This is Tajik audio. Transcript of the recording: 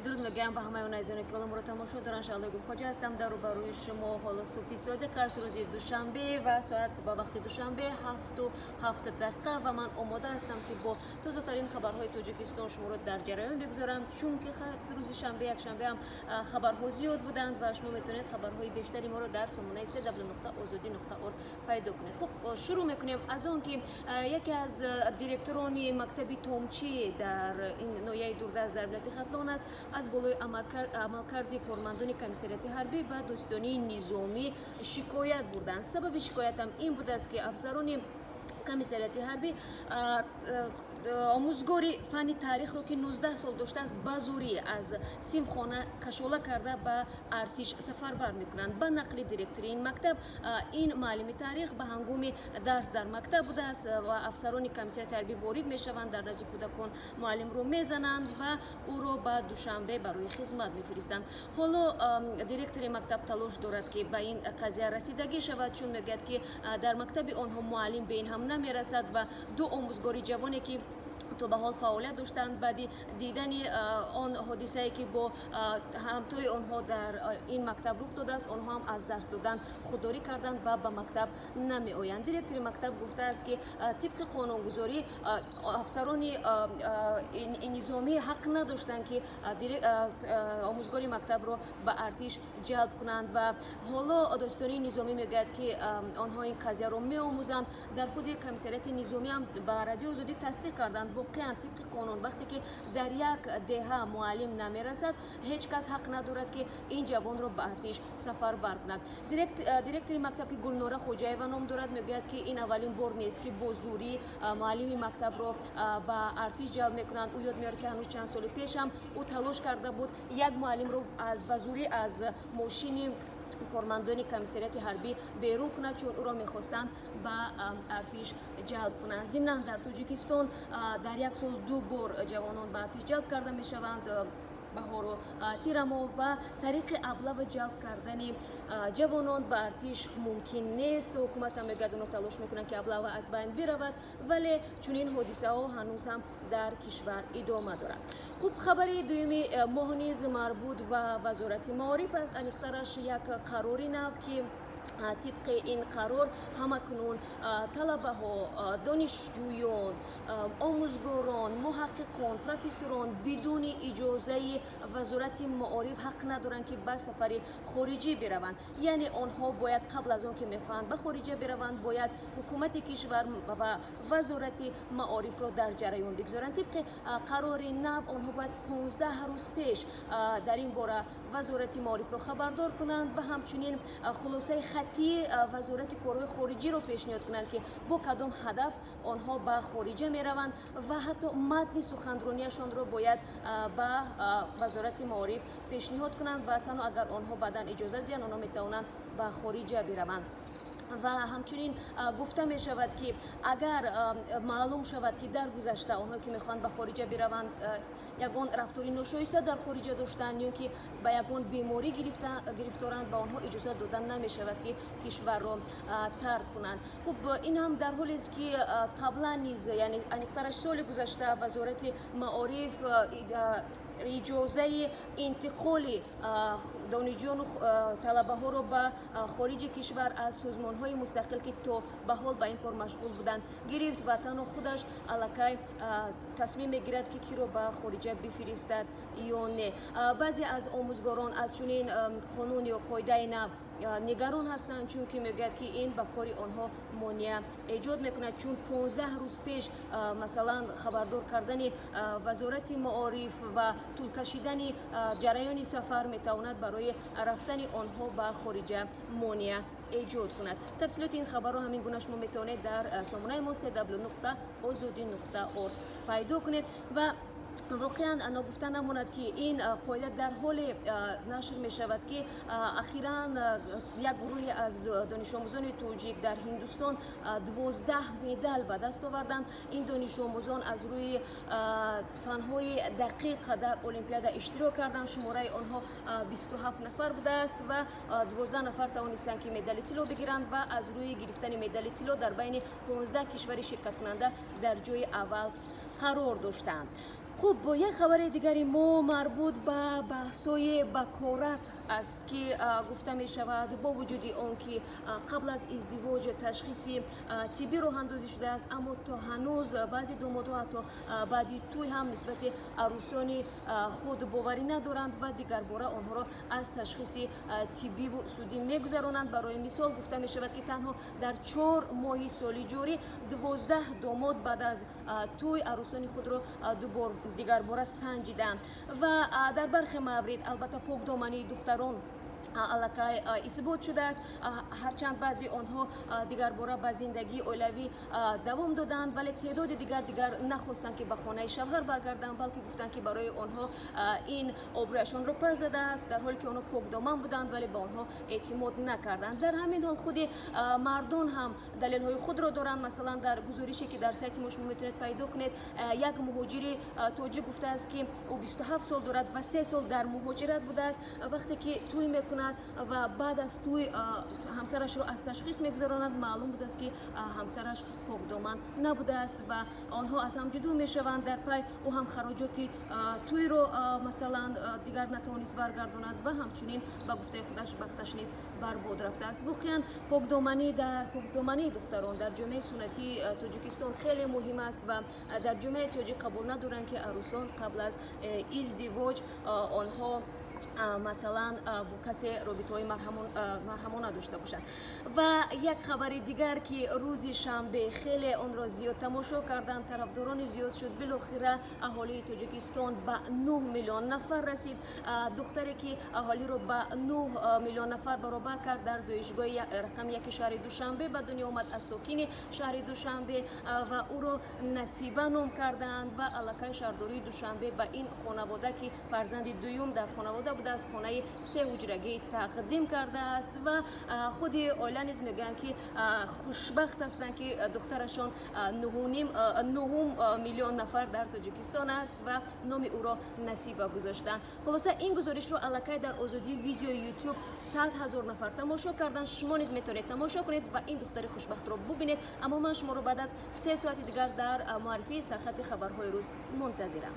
Дуруд мегӯям ба ҳамаи он азизоне, ки ҳоло моро тамошо доранд. Шаҳлои Гулхоҷа ҳастам дар рӯбарӯи шумо. Ҳоло субҳи содиқ аст, рӯзи душанбе ва соат ба вақти Душанбе 7:07 ва ман омода ҳастам, ки бо тозатарин хабарҳои Тоҷикистон шуморо дар ҷараён бигузорам, чунки рӯзи шанбе, якшанбе ҳам хабарҳо зиёд буданд ва шумо метавонед хабарҳои бештари моро дар сомонаи www.ozodi.org пайдо кунед. Хуб, шурӯъ мекунем аз он ки яке аз директорони мактаби Томчӣ дар ин ноҳияи дурдаст дар вилояти Хатлон аст, аз болои амалкарди кормандони комиссариати ҳарбӣ ба додситонии низомӣ шикоят бурданд. Сабаби шикоятам ин будааст, ки афсарони комиссариати ҳарбӣ омӯзгори фанни таърихро, ки 19 сол доштааст, ба зӯрӣ аз синфхона кашола карда, ба артиш сафарбар мекунанд. Ба нақли директори ин мактаб, ин муаллими таърих ба ҳангоми дарс дар мактаб будааст ва афсарони комиссариати ҳарбӣ ворид мешаванд, дар назди кӯдакон муаллимро мезананд ва ӯро ба Душанбе барои хизмат мефиристанд. Ҳоло директори мактаб талош дорад, ки ба ин қазия расидагӣ шавад, чун мегӯяд, ки дар мактаби онҳо муаллим бе ин ҳам намерасад ва ду омӯзгори ҷавоне, ки то ба ҳол фаъолият доштанд, баъди дидани он ҳодисае, ки бо ҳамтои онҳо дар ин мактаб рух додааст, онҳо ҳам аз дарс додан худдорӣ карданд ва ба мактаб намеоянд. Директори мактаб гуфтааст, ки тибқи қонунгузорӣ афсарони низомӣ ҳақ надоштанд, ки омӯзгори мактабро ба артиш ҷалб кунанд ва ҳоло додситонии низомӣ мегӯяд, ки онҳо ин қазияро меомӯзанд. Дар худи комиссариати низомӣ ҳам ба Радиои Озодӣ тасдиқ карданд: воқеан, тибқи қонун, вақте ки дар як деҳа муаллим намерасад, ҳеҷ кас ҳақ надорад, ки ин ҷавонро ба артиш сафарбар кунад. Директори мактаб, ки Гулнора Хоҷаева ном дорад, мегӯяд, ки ин аввалин бор нест, ки бо зӯрӣ муаллими мактабро ба артиш ҷалб мекунанд. Ӯ ёд меорад, ки ҳанӯз чанд соли пеш ҳам ӯ талош карда буд як муаллимро аз ба зӯрӣ аз мошини кормандони комиссариати ҳарбӣ берун кунад, чун ӯро мехостанд ба артиш ҷалб кунанд. Зимнан, дар Тоҷикистон дар як сол ду бор ҷавонон ба артиш ҷалб карда мешаванд: баҳору тирамоҳ, ва тариқи облава ҷалб кардани ҷавонон ба артиш мумкин нест. Ҳукуматам мегӯяд, онҳо талош мекунанд, ки облава аз байн биравад, вале чунин ҳодисаҳо ҳанӯз ҳам дар кишвар идома дорад. Хуб, хабари дуюми моҳ низ марбут ба Вазорати маориф аст, аниқтараш як қарори нав, ки тибқи ин қарор ҳамакнун талабаҳо, донишҷӯён, омӯзгорон, муҳаққиқон, профессорон бидуни иҷозаи Вазорати маориф ҳақ надоранд, ки ба сафари хориҷӣ бираванд. Яъне онҳо бояд қабл аз он ки мехоҳанд ба хориҷа бираванд, бояд ҳукумати кишвар ва Вазорати маорифро дар ҷараён бигзоранд. Тибқи қарори нав, онҳо бояд 15 рӯз пеш дар ин бора Вазорати маорифро хабардор кунанд ва ҳамчунин хулосаи хаттии Вазорати корҳои хориҷиро пешниҳод кунанд, ки бо кадом ҳадаф онҳо ба хориҷа мераванд, ва ҳатто матни суханронияшонро бояд ба Вазорати маориф пешниҳод кунанд ва танҳо агар онҳо баъдан иҷозат диҳанд, онҳо метавонанд ба хориҷа бираванд. Ва ҳамчунин гуфта мешавад, ки агар маълум шавад, ки дар гузашта онҳое, ки мехоҳанд ба хориҷа бираванд, ягон рафтори ношоиста дар хориҷа доштанд ё ки ба ягон беморӣ гирифторанд, ба онҳо иҷозат дода намешавад, ки кишварро тарк кунанд. Хуб, ин ҳам дар ҳолест, ки қаблан низ, яъне аниқтараш соли гузашта, Вазорати маориф иҷозаи интиқоли донишҷӯёну талабаҳоро ба хориҷи кишвар аз созмонҳои мустақил, ки то ба ҳол ба ин кор машғул буданд, гирифт ва танҳо худаш аллакай тасмим мегирад, ки киро ба хориҷа бифиристад ё не. Баъзе аз омӯзгорон аз чунин қонун ё қоидаи нав нигарон ҳастанд, чунки мегӯяд, ки ин ба кори онҳо монеа эҷод мекунад, чун 15 рӯз пеш, масалан, хабардор кардани Вазорати маориф ва тӯлкашидани ҷараёни сафар метавонад барои рафтани онҳо ба хориҷа монеа эҷод кунад. Тафсилоти ин хабарро ҳамин гуна шумо метавонед дар сомонаи мо www.ozodi.org пайдо кунед. Ва воқеан, ногуфта намонад, ки ин қоида дар ҳоле нашр мешавад, ки ахиран як гурӯҳе аз донишомӯзони тоҷик дар Ҳиндустон 12 медал ба даст оварданд. Ин донишомӯзон аз рӯи фанҳои дақиқ дар олимпиада иштирок карданд. Шумораи онҳо 27 нафар будааст ва 12 нафар тавонистанд, ки медали тилло бигиранд ва аз рӯи гирифтани медали тилло дар байни 15 кишвари ширкаткунанда дар ҷои аввал қарор доштанд. Хуб, як хабари дигари мо марбут ба баҳсҳои бакорат аст, ки гуфта мешавад, бо вуҷуди он ки қабл аз издивоҷ ташхиси тиббӣ роҳандозӣ шудааст, аммо то ҳанӯз баъзе домодҳо ҳатто баъди тӯй ҳам нисбати арӯсони худ боварӣ надоранд ва дигарбора онҳоро аз ташхиси тиббиву судӣ мегузаронанд. Барои мисол, гуфта мешавад, ки танҳо дар 4 моҳи соли ҷорӣ 12 домод баъд аз тӯй арӯсони худро дубор дигарбора санҷиданд ва дар бархе маврид, албатта, покдомании духтарон аллакай исбот шудааст. Ҳарчанд баъзе онҳо дигарбора ба зиндагии оилавӣ давом доданд, вале теъдоди дигар нахостанд, ки ба хонаи шавҳар баргарданд, балки гуфтанд, ки барои онҳо ин обрӯяшонро пас задааст, дар ҳоле ки онҳо покдоман буданд, вале ба онҳо эътимод накарданд. Дар ҳамин ҳол худи мардон ҳам далелҳои худро доранд. Масалан, дар гузорише, ки дар сайти мо шумо метавонед пайдо кунед, як муҳоҷири тоҷик гуфтааст, ки ӯ 27 сол дорад ва 3 сол дар муҳоҷират будааст. Вақте ки тӯй мекунад ва баъд аз тӯй ҳамсарашро аз ташхис мегузаронад, маълум будааст, ки ҳамсараш покдоман набудааст ва онҳо аз ҳам ҷудо мешаванд. Дар пай ӯ ҳам хароҷоти тӯйро, масалан, дигар натавонист баргардонад ва ҳамчунин, ба гуфтаи худаш, бахташ низ барбод рафтааст. Воқеан, покдоманӣ дар покдомании духтарон дар ҷомеаи суннатии Тоҷикистон хеле муҳим аст ва дар ҷомеаи тоҷик қабул надоранд, ки арӯсон қабл аз издивоҷ онҳо, масалан, бо касе робитаҳои марҳамона дошта бошанд. Ва як хабари дигар, ки рӯзи шанбе хеле онро зиёд тамошо карданд, тарафдорони зиёд шуд. Билохира аҳолии Тоҷикистон ба 9 миллион нафар расид. Духтаре, ки аҳолиро ба 9 миллион нафар баробар кард, дар зоишгоҳи рақами 1 шаҳри Душанбе ба дунё омад, аз сокини шаҳри Душанбе, ва ӯро Насиба ном кардаанд. Ва аллакай шаҳрдории Душанбе ба ин хонавода, ки фарзанди дуюм дар хонавода будааст, хонаи сеҳуҷрагӣ тақдим кардааст. Ва худи оила низ мегӯянд, ки хушбахт ҳастанд, ки духтарашон нуҳум миллион нафар дар Тоҷикистон аст ва номи ӯро Насиба гузоштанд. Хулоса, ин гузоришро аллакай дар Озодии видеои Ютуб 100 000 нафар тамошо карданд. Шумо низ метавонед тамошо кунед ва ин духтари хушбахтро бубинед. Аммо ман шуморо баъд аз 3 соати дигар дар муаррифии сархати хабарҳои рӯз мунтазирам.